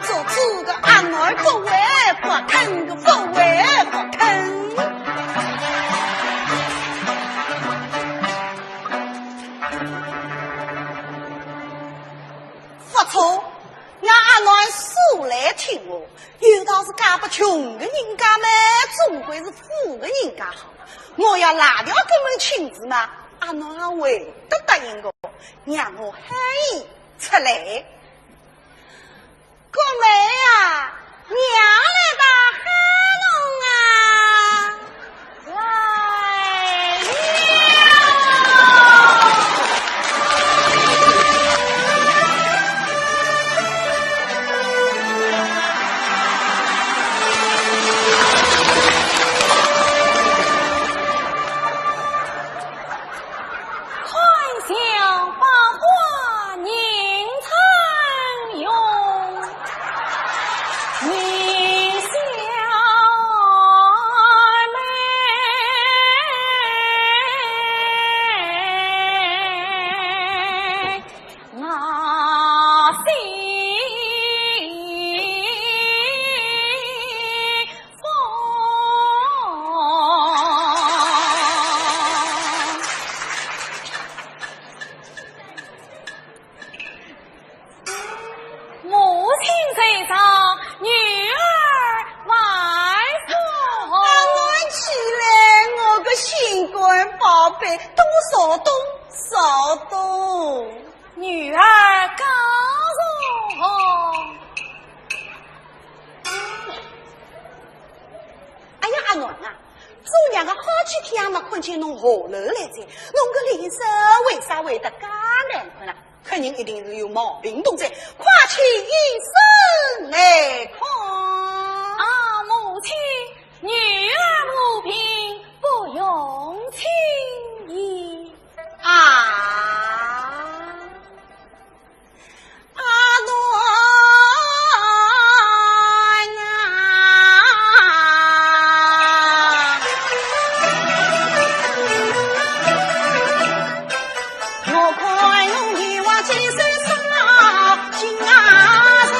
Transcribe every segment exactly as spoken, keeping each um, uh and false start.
做主个阿囡勿会勿肯，个勿会勿肯。勿错，俺阿囡素来听话，有道是嫁拨穷个人家嘛，总归是富个人家好。我要赖掉搿门亲事嘛，阿囡也会得答应个，让我喊伊出来。 姑妹啊，娘来到喊侬啊。来了。看相八卦人称雄，人笑眉。 那西风。母亲在上，女儿万岁。啊，我起来，我个心肝宝贝，多少多少多。 女儿告状。哎呀，阿囡啊，做娘个好几天也没看见侬下楼来哉，侬个脸色为啥会得介难看啊？肯定一定是有毛病动哉，快去医生来看。啊，母亲，女儿无病，不用请医。 啊。阿囡啊，我看侬女娃精神少，心啊是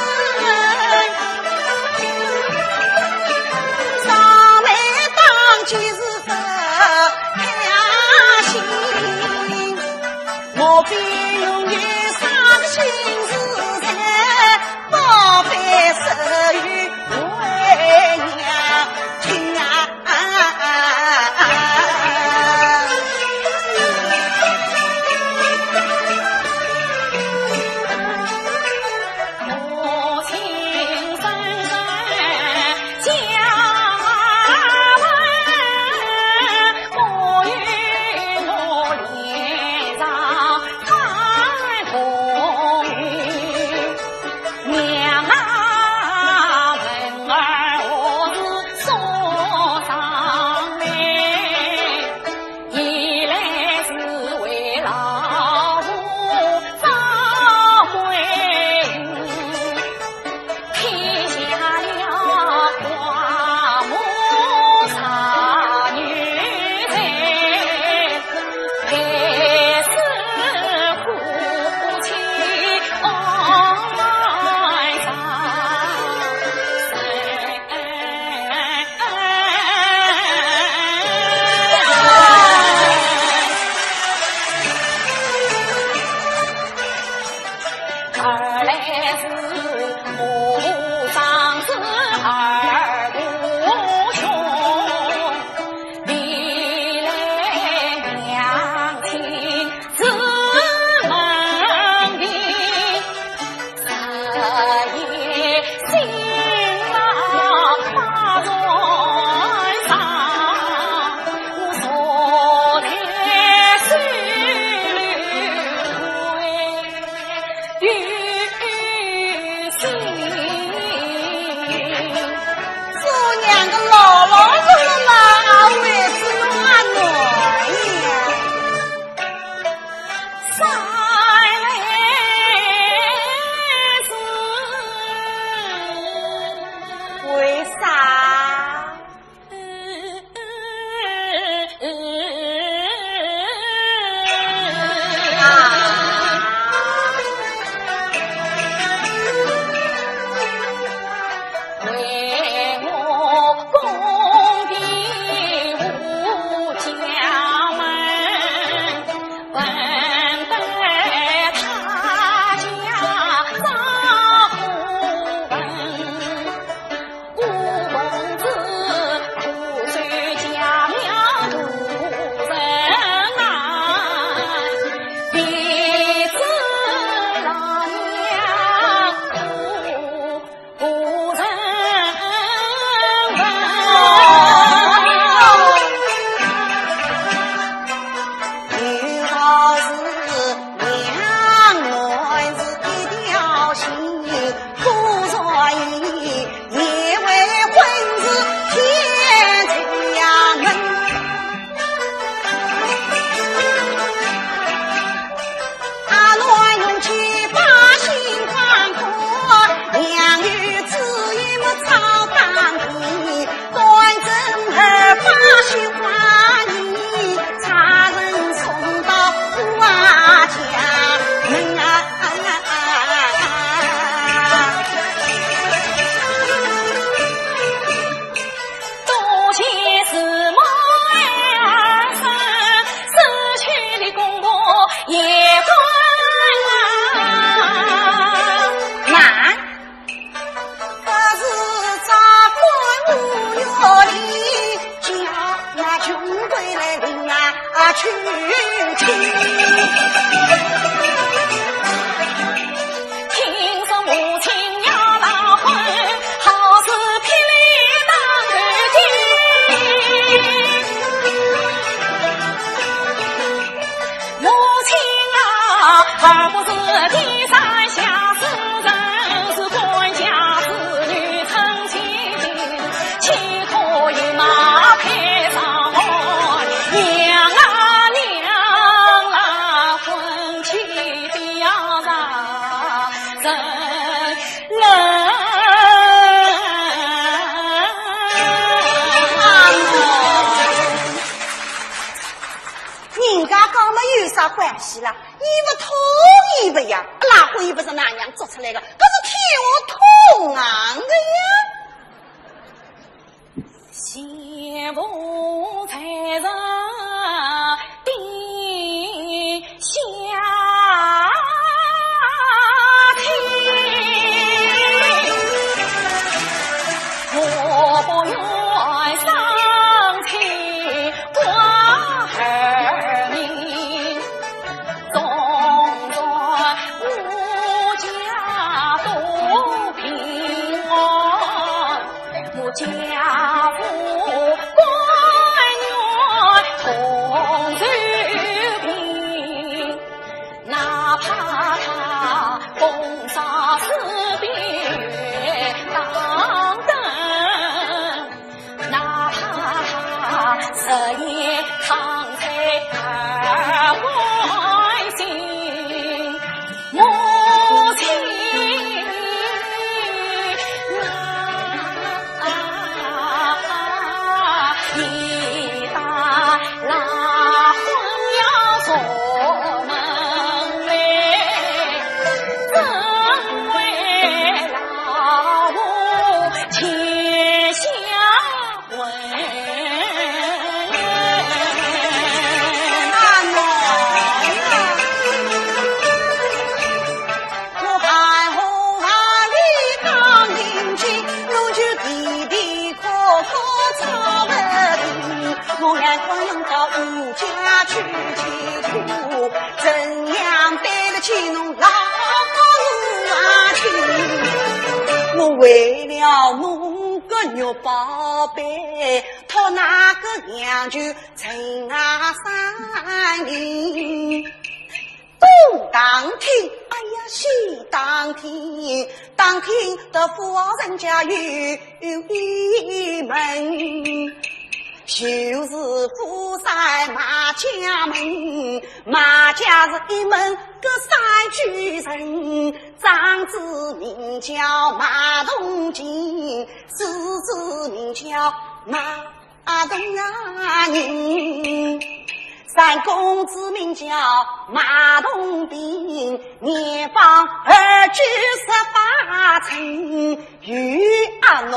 人家讲么有啥关系啦？伊勿同意勿呀？拉婚又勿是㑚娘做出来个，搿是天下痛行个呀。东打听，哎呀，西打听，打听得夫人家有一门，就是夫人马家门，马家是一门个三举人，长子名叫马同金，次子名叫马 马同啊人，三公子名叫马同平，年方二九十八春，与阿囡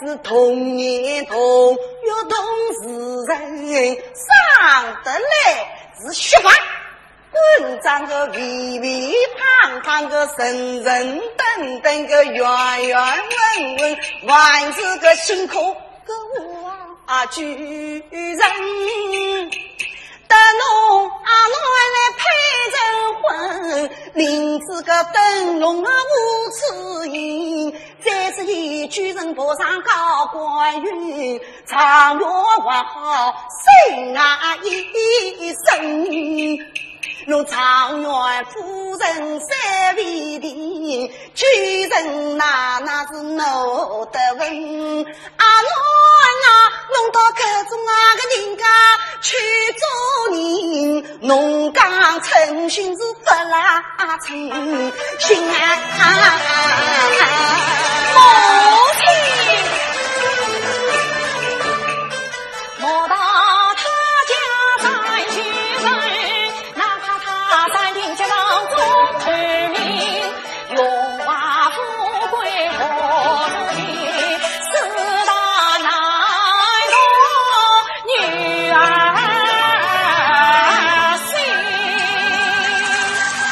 是同年同月同时辰，生得来是雪白。 滚长个肥肥胖胖个神神噔噔个圆圆稳稳，还是个辛苦个话句人。等侬阿囡来配成婚，领仔个灯笼啊五次银，再是一举人爬上高官运， 状元还好生啊一生，弄状元夫人三位定，举人哪哪是闹得稳。阿囡啊，弄到搿种啊个人家去做人，侬讲称心是勿啦称心啊？母亲。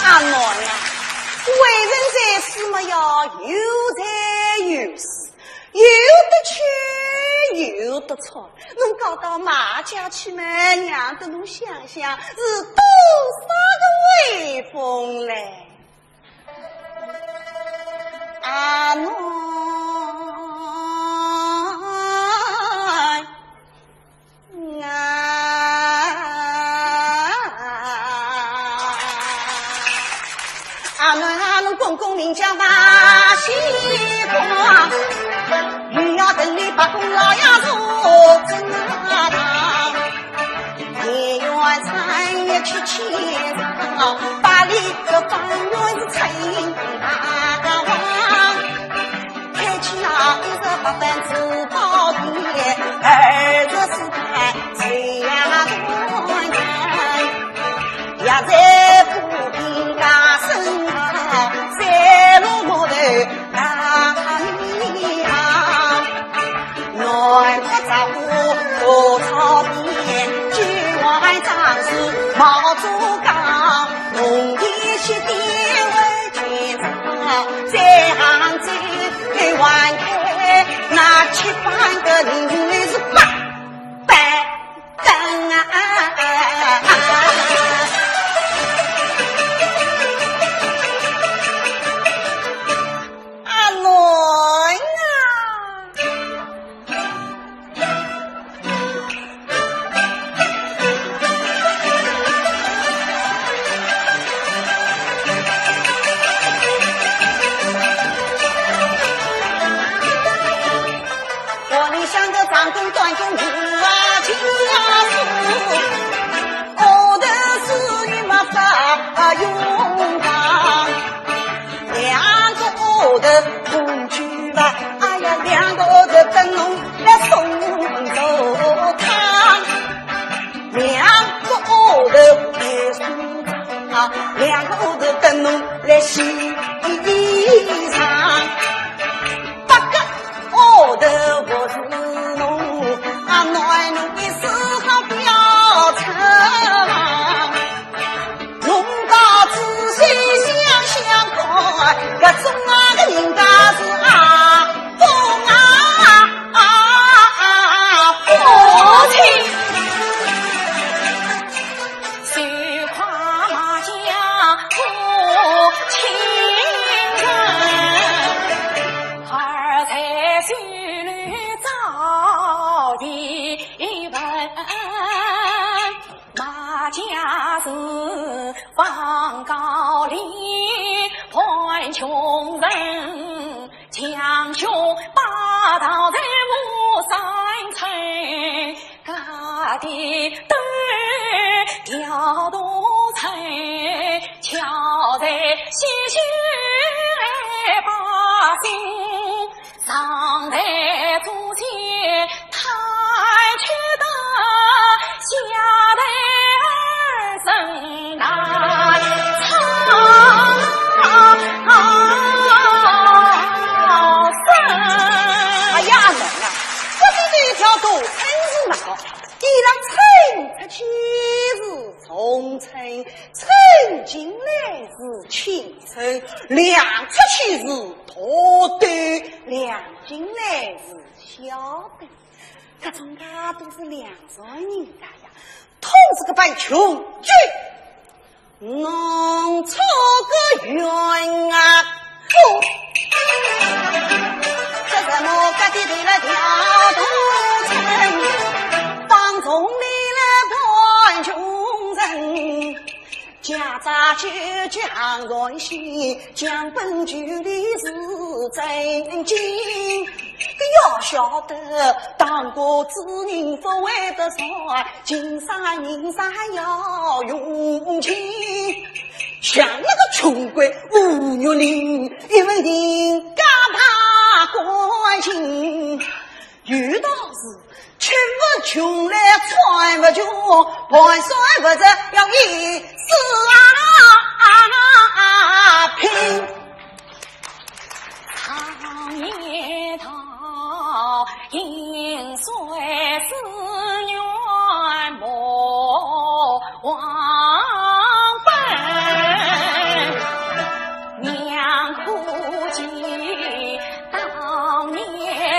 阿囡啊，为人在世嘛要有财有势，有得吃，有得穿。侬讲到马家去嘛，让得侬想想是多少个威风嘞。阿囡啊，阿囡啊，侬公公名叫马锡光，又要等你伯公老爷坐镇堂。 年月长夜去牵肠，百里个方圆是称大王。开起那一十八般珠宝店，二十四般水呀端，也在富平街身上，三路木头 大米行，南国杂货和炒面，九弯张氏毛竹缸，红地西地为全场，再行再来还开那七班个人是八班。 等啊！阿囡啊！屋里向个长工短工女啊，家父，我的子女没法用场。两个号头同居吧，哎呀，两个号头等侬来送走他。两个号头来送啊，两个号头等侬来洗衣裳。 八个号头不是侬，啊，囡儿侬一时好表出。侬倒仔细想想看，搿种啊个人家是阿公啊，阿公。母亲。 手挎麻将不轻人，儿在手里早已稳。麻将是方高里盘穷人， 强雄霸道在武山村，家的都调动村，巧在西区百姓，上台做起太去的下台儿生难唱。 哎呀，阿囡啊，搿个一条大村是哪个？伊拉村出去是重村，村进来是轻村，两出去是大队，两进来是小队。搿种介都是两种人家呀，统是个班穷鬼。 弄错个冤啊！哦，这什么个地头来跳动村，当中里来盘穷人，家家户户行善心，讲本句里是真经。要晓得，当个子人不会得少， 今生人生要用情，像那个穷鬼吴玉林，一份情感怕感情。有道是，吃不穷来穿不穷，盘算不着要一世啊拼。 常言道，饮水思源莫忘本。娘可记当年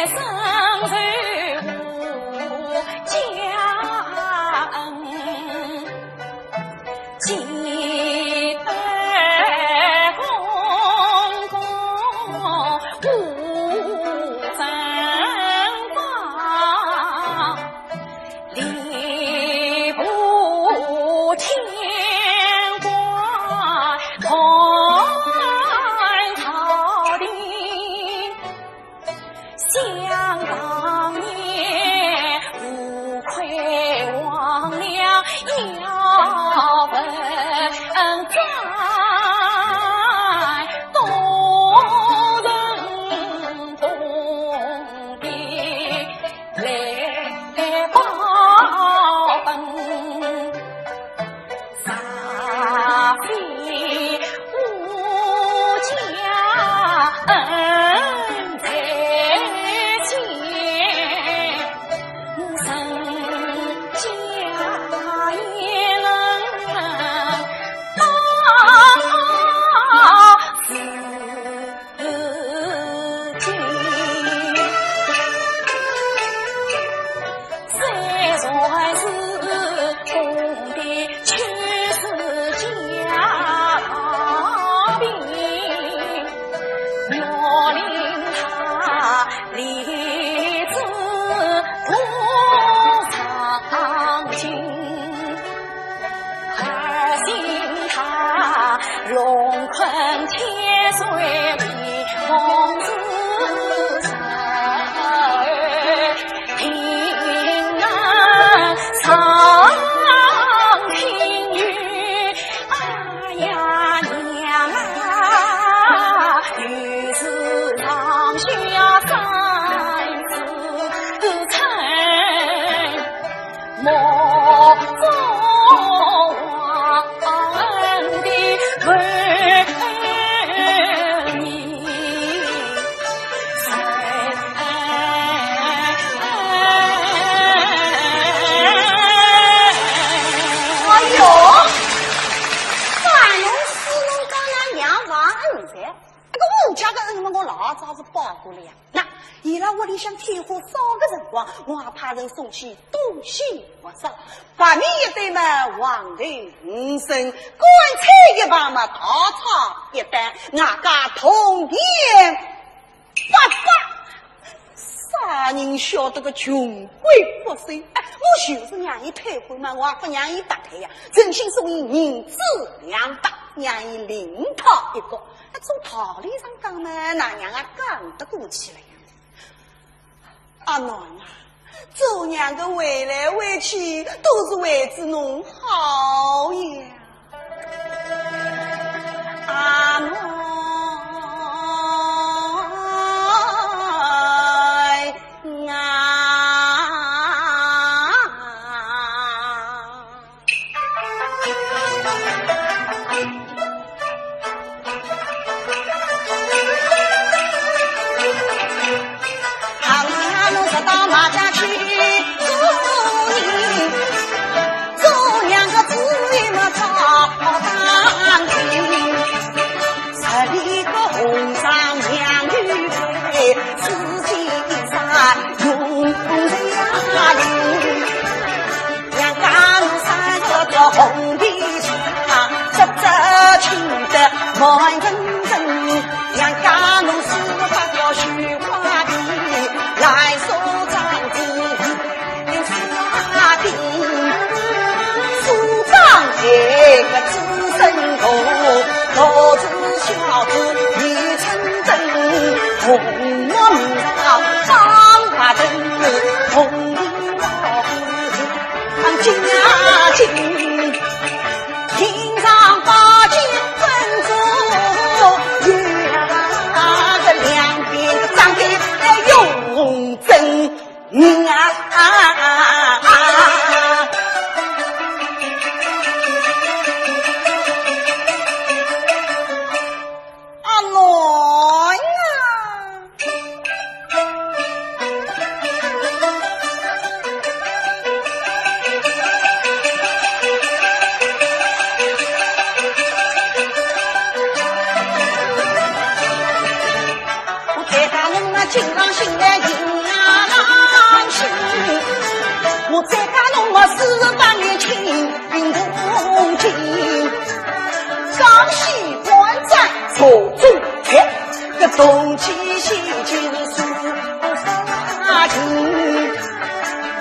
深仇无间。伊拉屋里向天火烧个辰光，我也派人送去东西物色，白米一担嘛，黄豆五升，棺材一排嘛，大柴一担，外加铜钿八百。啥人晓得个穷鬼不是？哎，我就是让伊退婚嘛，我也不让伊白退呀，诚心送伊银子两百，让伊另讨一个。哎，照道理上讲嘛，哪能也讲得过去了呀。 阿囡啊，做娘个为来为去，都是为仔侬好呀。阿囡啊。 阿囡啊。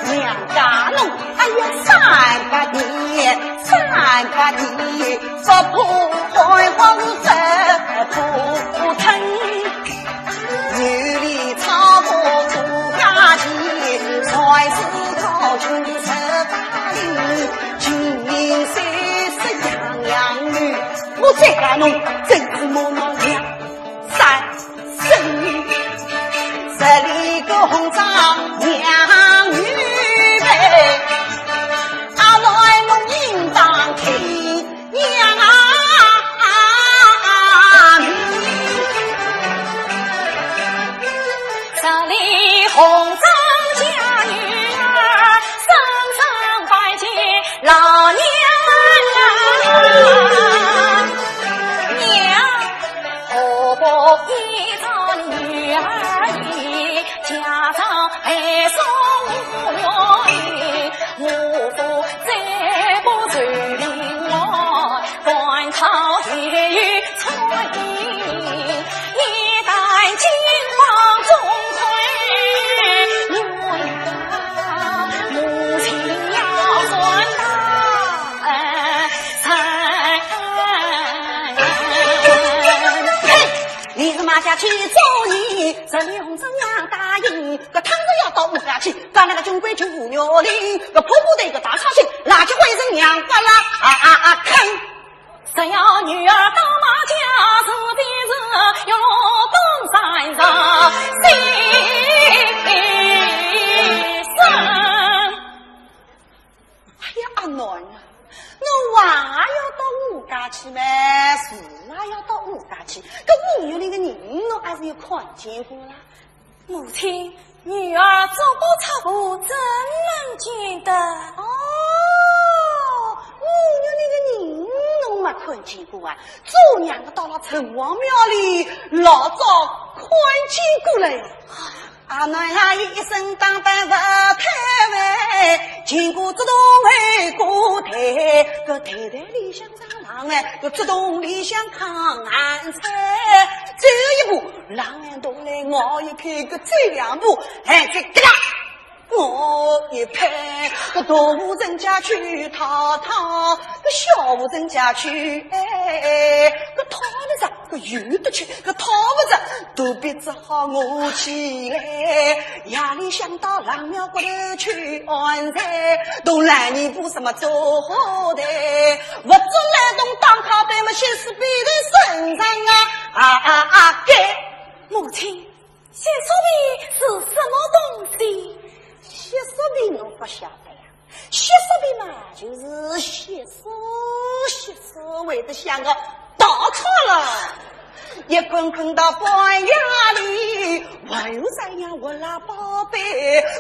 娘家侬，哎呀，三百年，三百年，不怕寒，我是不怕疼。有理操作做家计，才是高君十八里，金银首饰样样有。我再讲侬，真是没脑量。 三生，十里个红掌娘与妹，阿来侬应当听娘啊。十里红掌家女儿，声声拜见老娘啊。娘， 何不依照女儿意，嫁妆配送无怨。我父再不受凌乱，官考也有彩云。一旦金榜中快，我呀，母亲要算大 嘿，你是马下去做你，十里红掌娘答应，搿趟子要到吴家去，把那个穷鬼穷妇覅领，搿婆婆对个大差事，拉起回身娘巴拉啊啊啊！看，只要女儿到马家，是的是要东山上心生。 哎呀，阿囡啊，侬还要到吴家去吗？是啊，要到吴家去。搿五月里个人，侬还是有看见过啦？母亲，女儿足不出户，怎能见得？哦，五月里个人，侬没看见过啊？做娘个到了城隍庙里，老早看见过了呀。阿囡啊，一身打扮勿太凡，经过竹筒后过台，搿台台里向唱浪漫，搿竹筒里向看谙才。走一步，浪漫筒来咬一口，搿走两步，哎，搿嘎啦，咬一拍，搿大户人家去讨讨，搿小户人家去，哎，搿讨勿着，搿有得去，搿讨勿着，肚皮只 好饿起来，夜里向到冷庙骨头去安睡，同烂泥巴什么做好的，勿准来动打卡，对么歇斯底里身上啊，啊啊啊！给母亲，歇斯底里是什么东西？歇斯底里侬勿晓得呀？ 歇斯底里嘛，就是歇斯，歇斯会得像个大草了。一困困到半夜里，还有啥样活拉宝贝？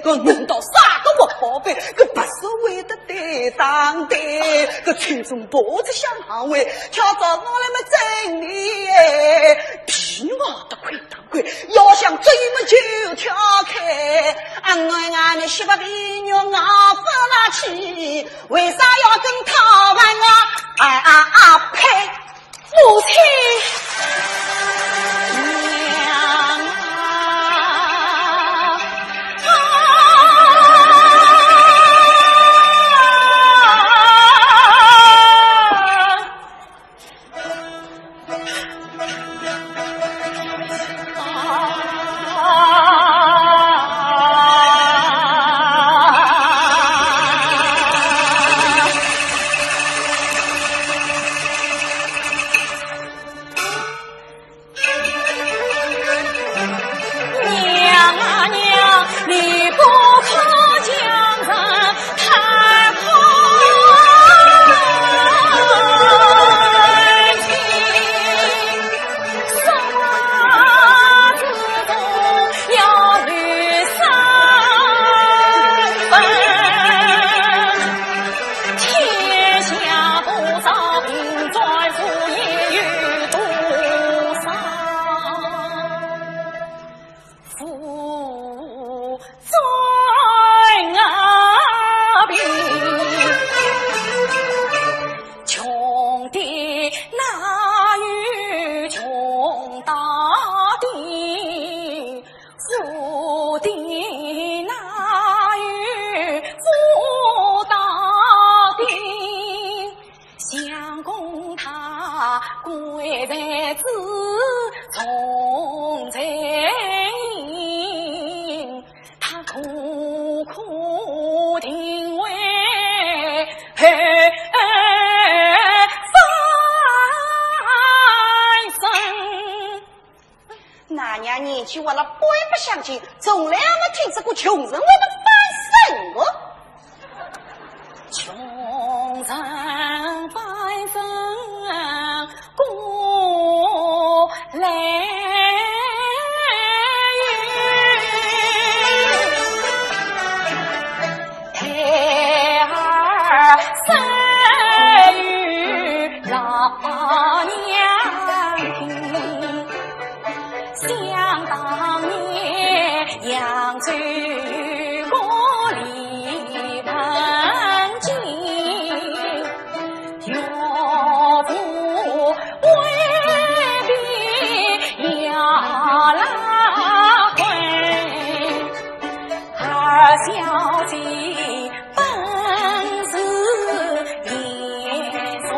搿弄到啥个活宝贝？搿不是为的对当对，搿青松抱着香香味，跳到我来么真的耶，皮毛都快打 要想追么就跳开，俺俺俺的西北皮肉熬不拉起，为啥要跟他玩啊？哎啊啊呸！母亲，娘啊！娘啊娘，你不可将人太苦情。生活之中要留三分。 天下多少贫贱夫也有多少，富中啊贫，穷的哪有穷到底？ 富的哪有富到底？相公他贵在子重情，他苦苦定为后翻身。 那娘年纪活了半百向前，从来没听说过穷人会得翻身过。穷人翻身过来。 孩儿身与老娘亲，想当年扬州过李文金，岳父威逼要拉婚，二小姐 本是严中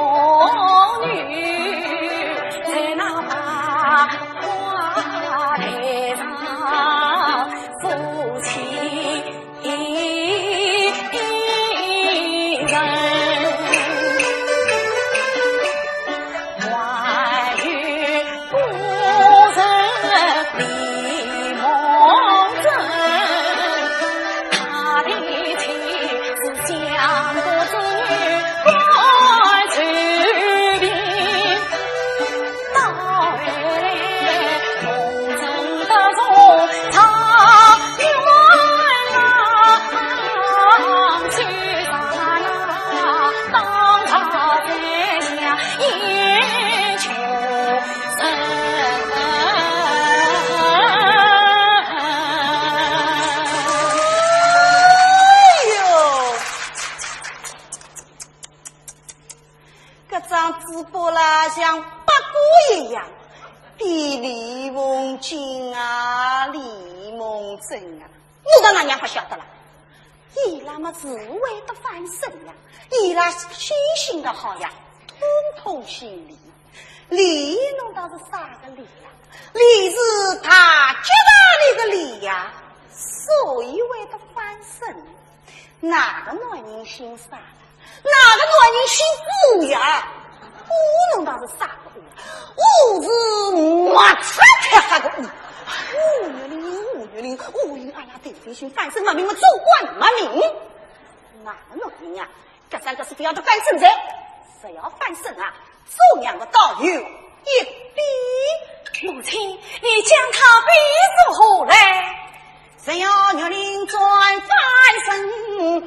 女，在那八卦台上夫妻身啊？我当然娘勿晓得了。伊拉么是会得翻身呀，伊拉记性个好呀，通通姓李。李侬当是啥个李呀？李是大吉大利个李呀，所以会得翻身。哪个男人姓啥？ 哪个男人姓武呀？武侬当是啥个武？武是没出息啥个武。武玉林，武玉林，武林，哎呀，对，飞行翻身没命，做官没命。哪个男人啊？搿三个是勿要得翻身哉，勿要翻身啊！做娘个倒有一比。母亲，你将他比作何来？ 只要玉林转翻身，过来，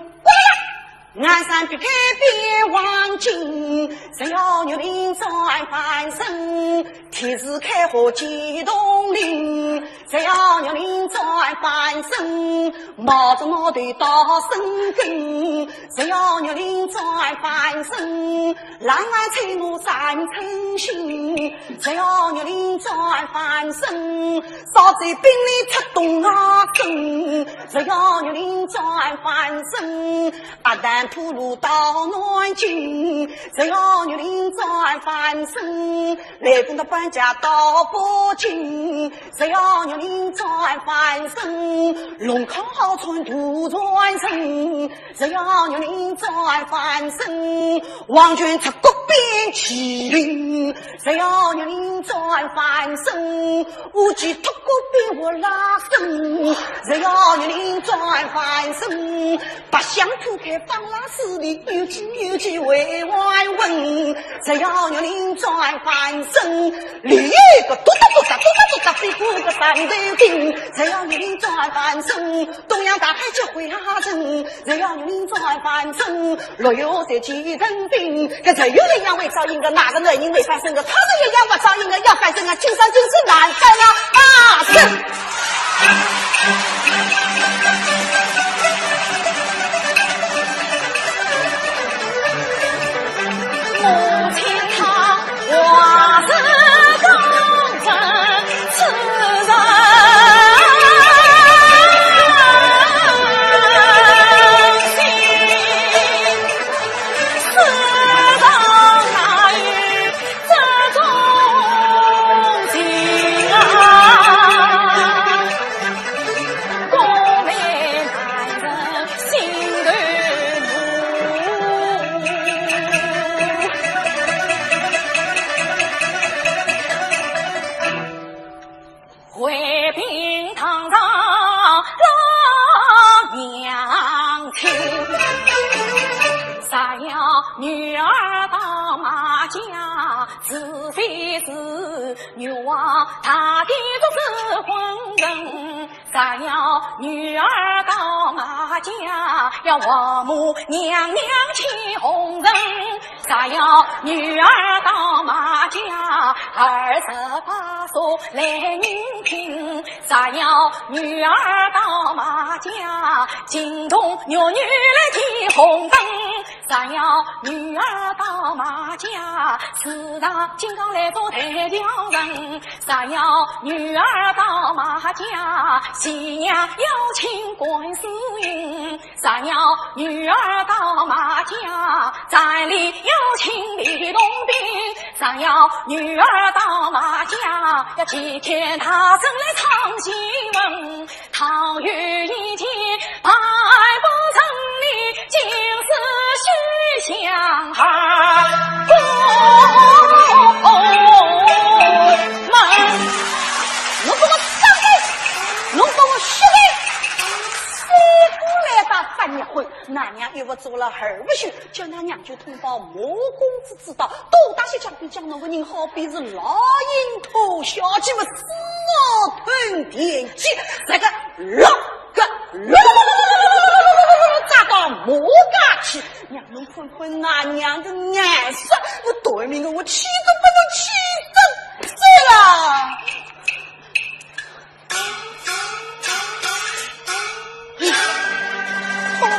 南山必配比黄金。只要玉林转翻身，天子开河几洞林。只要玉林转翻身，毛子毛头到深根。只要玉林转翻身， 浪儿催我三春心，只要玉林转翻身，烧酒冰里出东啊身，只要玉林转翻身，阿蛋铺路到南京，只要玉林转翻身，来跟个搬家到北京，只要玉林转翻身，龙康好穿杜传身， 只要玉林转翻身，黄泉出谷变麒麟。只要玉林转翻身，乌鸡脱谷变活拉生。只要玉林转翻身，白象铺开放拉势力，有鸡有鸡会还魂。只要玉林转翻身，里有个嘟嘟嘟哒嘟嘟嘟哒飞过个三头兵。只要玉林转翻身，东洋大海就会拉人。 只要玉林转翻身，落雨在几人顶。搿只有一样会照应个，哪个男人会翻身个？他是一样会照应个，要翻身啊，今生今世难翻啊！啊，是。母亲她 回禀堂上老娘亲，若要女儿到马家，除非是冤枉，大抵都是昏人。 若要女儿到马家，要王母娘娘起红尘。若要女儿到马家，二十八宿来认亲。若要女儿到马家，金童玉女来提红灯。 若要女儿到马家，自然金刚来做台调人。若要女儿到马家，喜娘要请观世音。若要女儿到马家，站立要请地动兵。若要女儿到马家，要齐天大圣来唱戏文。 倘有一天，百步成里，金丝须香儿过门。侬给我站开！侬给我说开！三个来打三日昏，那娘又勿做了二勿休，叫那娘舅通报马公子知道，多打些枪，比讲侬个人好比是老鹰拖小鸡么，死哦吞田鸡，这个老 个，扎到马家去，让侬看看那娘的颜色，我待命的，我气都不能气死了。不好了！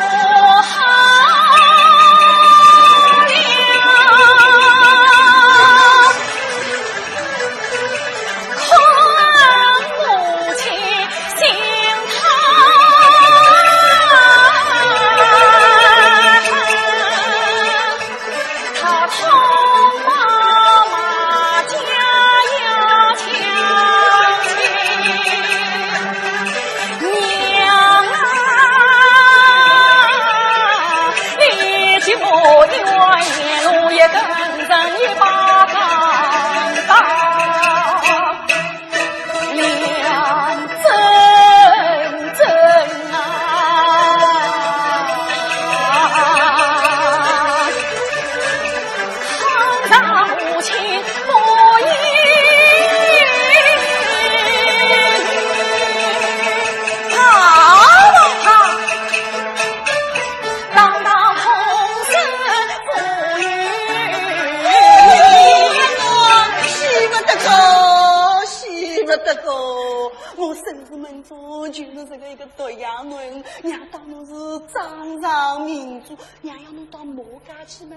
对呀，侬，娘当侬是掌上明珠，娘要侬到马家去嘛，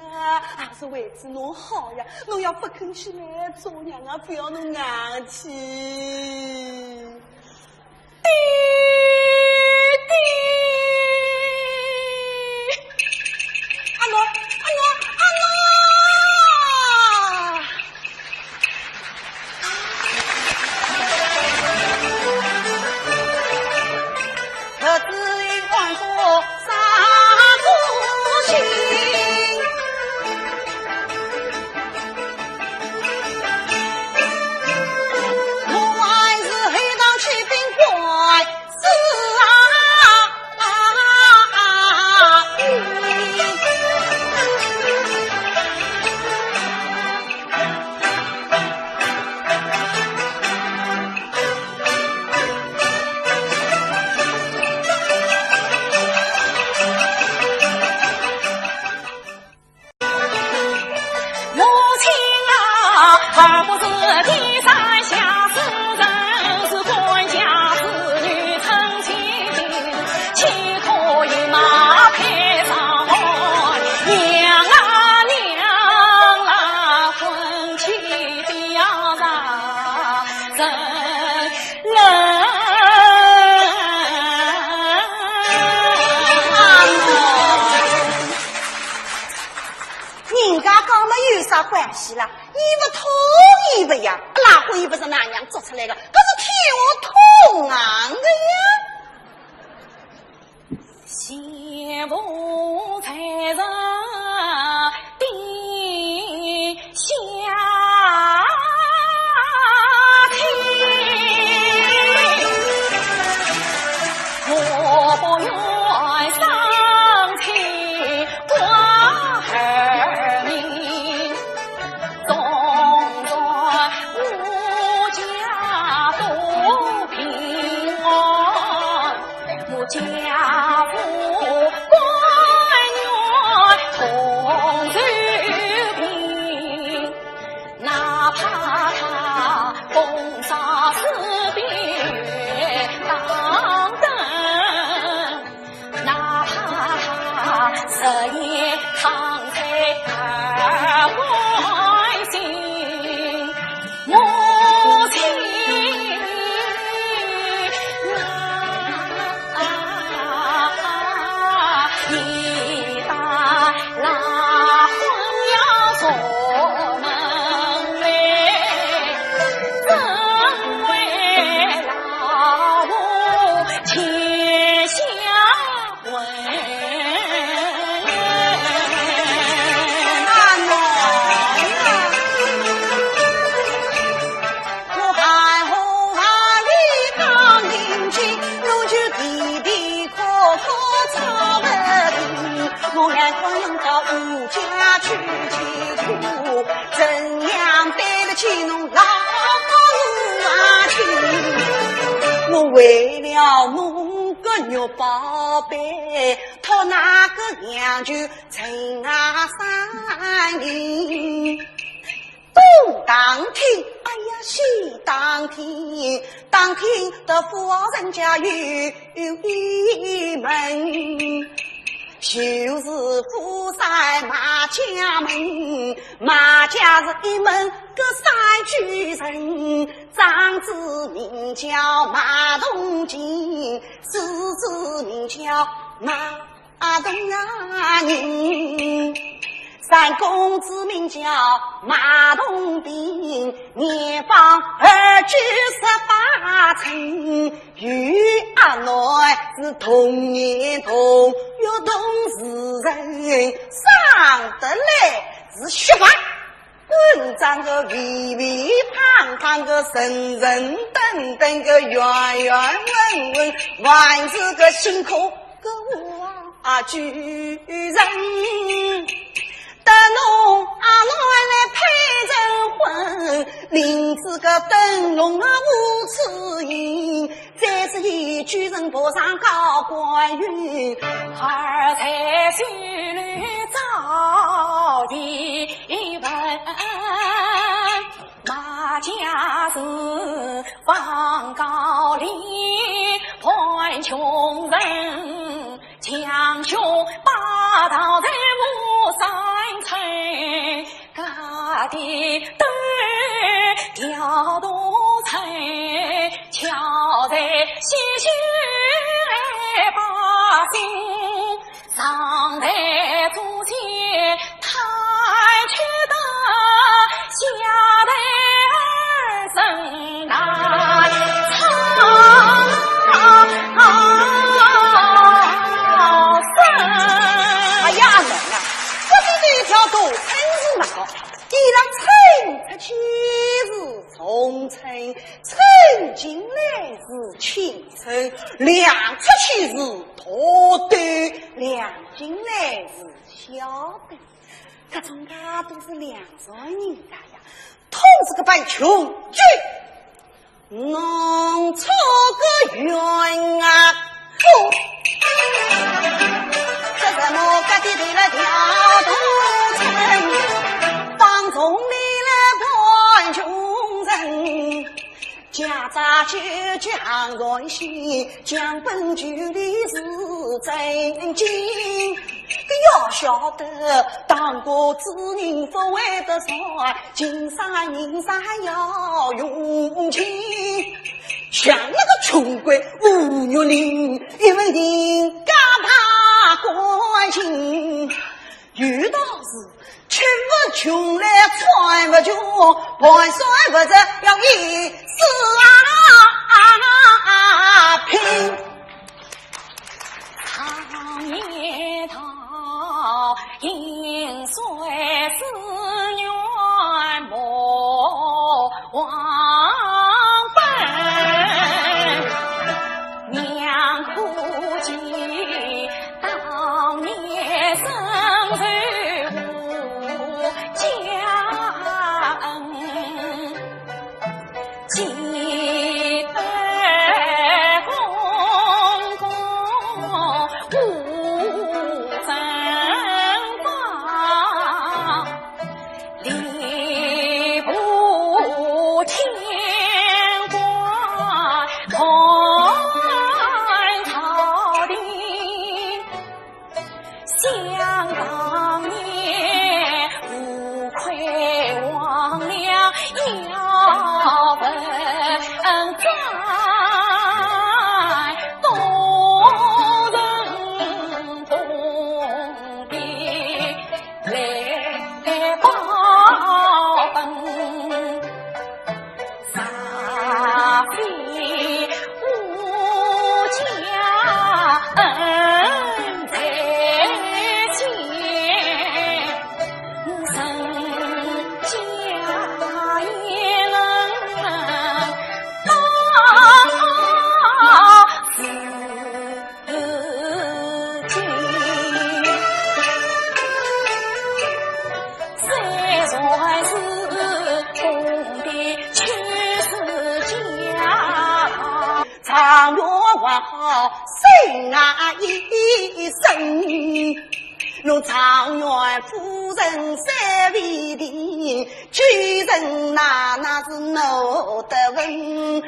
也是为仔侬好呀，侬要不肯去呢，做娘啊，不要侬硬气。爹爹，阿奴，阿奴，阿奴！ 人家讲么有啥关系啦？伊勿同意勿呀，拉婚又勿是㑚娘做出来个，搿是天下痛硬个呀。 我为了侬个玉宝贝，托哪个娘舅 陈阿三人。东打听，哎呀，西打听，打听得夫人家有一门，就是富山马家门，马家是一门个山居人，长子名叫马同进，次子名叫马 阿同啊人，三公子名叫马同平，年方二九十八春，与阿囡是同年同月同时辰，生得来是雪白。 滚长个肥肥胖胖个神神噔噔个圆圆滚滚，还是个辛苦个啊举人。得侬阿囡来配成婚，领仔个灯笼啊无处寻，再是一举人爬上高官运，二在手里找一 一问，马家是王高林，樊琼人，强雄霸道在我山村，家地都调动在，巧在西域百姓 上代祖先太去的，下代儿孙难唱生。哎呀，阿囡啊，搿个一条大村是么个？伊拉村出去是重村，村进来是轻村，两出去是大队，两进来是 晓得，搿种介都是两种人家呀，统是个班穷鬼，弄错个冤啊！哦，这什么个地头了条大村，放纵你了班穷人。 家家酒酒行船行，将本就里是真经。要晓得，当个主人不会得说，今生人生要用情。像那个穷鬼吴玉林，因为人家怕关心。 有道是，吃勿穷来穿勿穷，盘算勿着要一世啊拼。常言道，饮水思源莫忘本。 娘可记当年深仇无家恩，记得公公无分房。 吏部天官同朝廷，想当年无愧王良要问斩，东城东边 来报本，煞费无家恩在肩，人家也能报。 如今虽然是公的，却是家。状元还好，谁啊一生，弄状元夫人三位的， 举人呐，那是闹得很。阿囡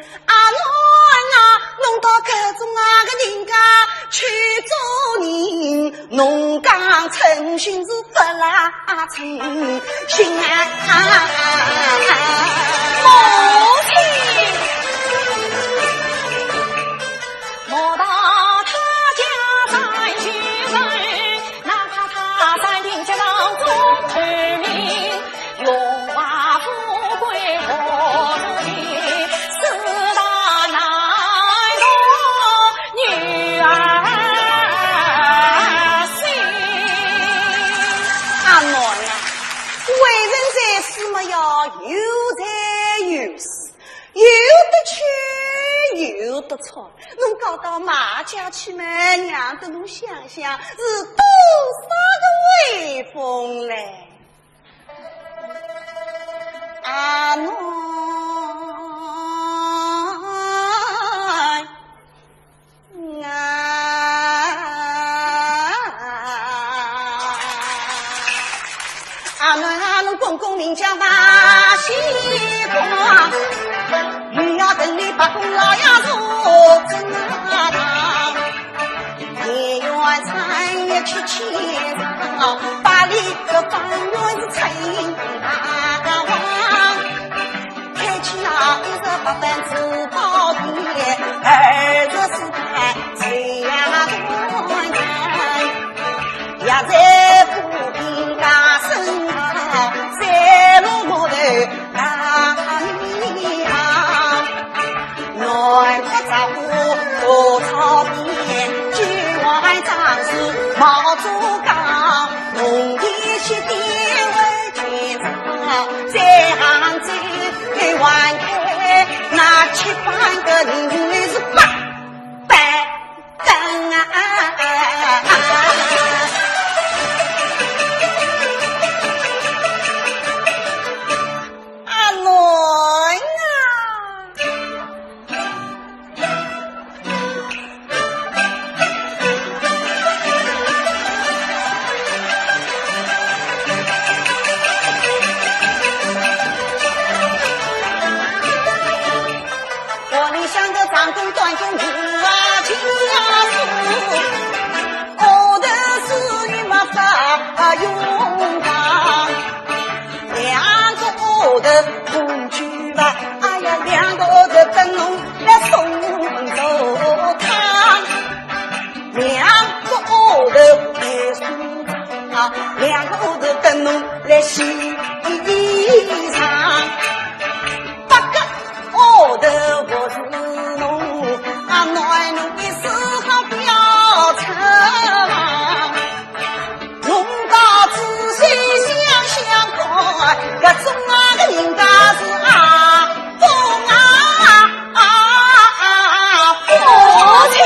啊，弄到搿种啊个人家去做人，侬讲称心是勿啦称心啊？母亲，莫道他家三举人， 哪怕他山顶结上中头名，荣华富贵何足惜，四大难容女儿心。阿囡啊，为人在世嘛要有财有势， 有得吃，有得穿，侬搞到马家去嘛，让得侬想想是多少个威风嘞！阿囡。 啊，阿囡啊，侬公公名叫马喜光，又要等你伯公老爷坐镇啊。三月七千上，八里个方圆是春大王。开起那一十八般珠宝店，二十四般水呀端，也在古今大圣堂，三路木头大礼堂。 南国杂货多草店，九外张氏毛竹街，红地西店为全场，再行再还开那七八个人是八班灯啊！啊，暖啊！ 屋里向个长工短工无啊家父，后头是一马发用场。 两个号头空虚吧，哎呀，两个号头等侬来送粥汤。两个号头来送茶，两个号头等侬来洗衣裳。八个号头服侍侬，啊，暖侬一世好表亲。 侬倒仔细想想看，搿种啊个人家是阿公啊，阿父亲。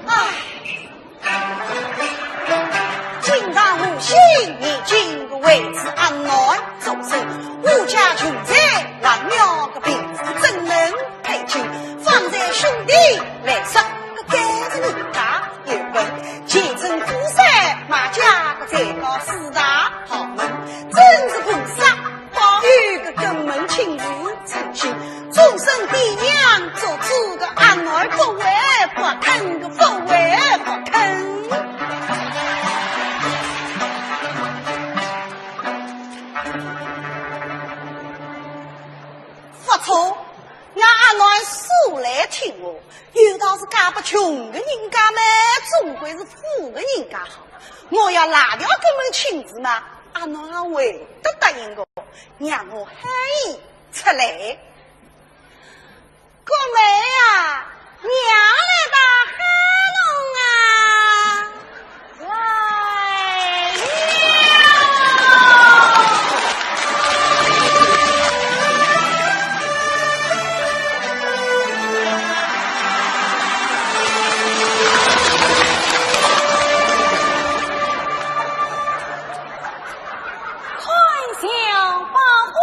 唉，今朝无心念君，为子安难终身。我家穷在南阳个贫苦，怎能配卿？方才兄弟来说，个该是人家有份，前程富贵，马家个才高四大豪门，真是碰煞。 有个根门亲事成亲，终身爹娘做主个阿囡不会不肯，个不会不肯。不错，俺阿囡素来听话，有道是嫁拨穷个人家嘛，总归是富个人家好。我要赖掉根门亲事嘛，阿囡还会得答应个。 让我喊伊出来。姑妹啊，娘来搭喊侬啊，来了。看笑百花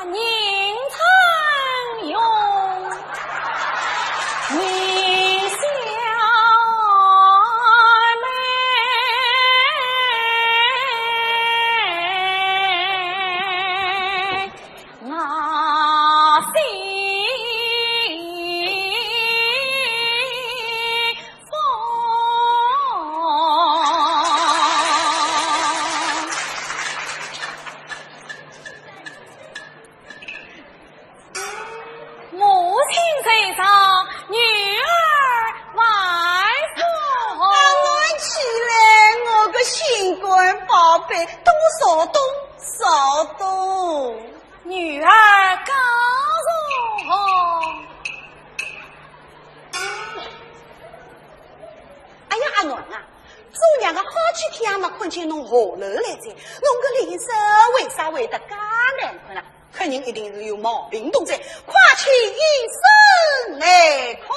人称雄，你笑眉。 我心慌。母亲在上，女儿万岁。啊，慢起来，我个心肝宝贝，多少冬，少冬。 女儿告状。哎呀，阿囡啊，做娘个好几天也没看见侬下楼来哉，侬个脸色为啥会得介难看啊？肯定一定是有毛病动哉，快去医生来看。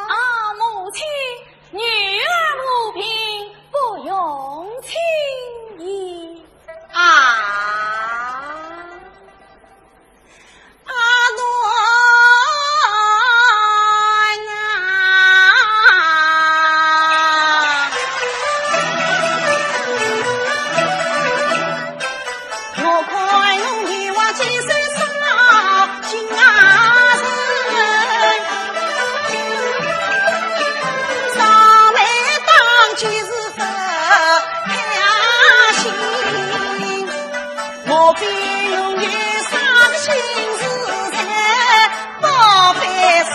啊，母亲，女儿无病，不用请医。 啊，阿囡啊，我看侬一往情深，心啊深，上来当就是 开心，莫非侬有啥个心事在宝贝身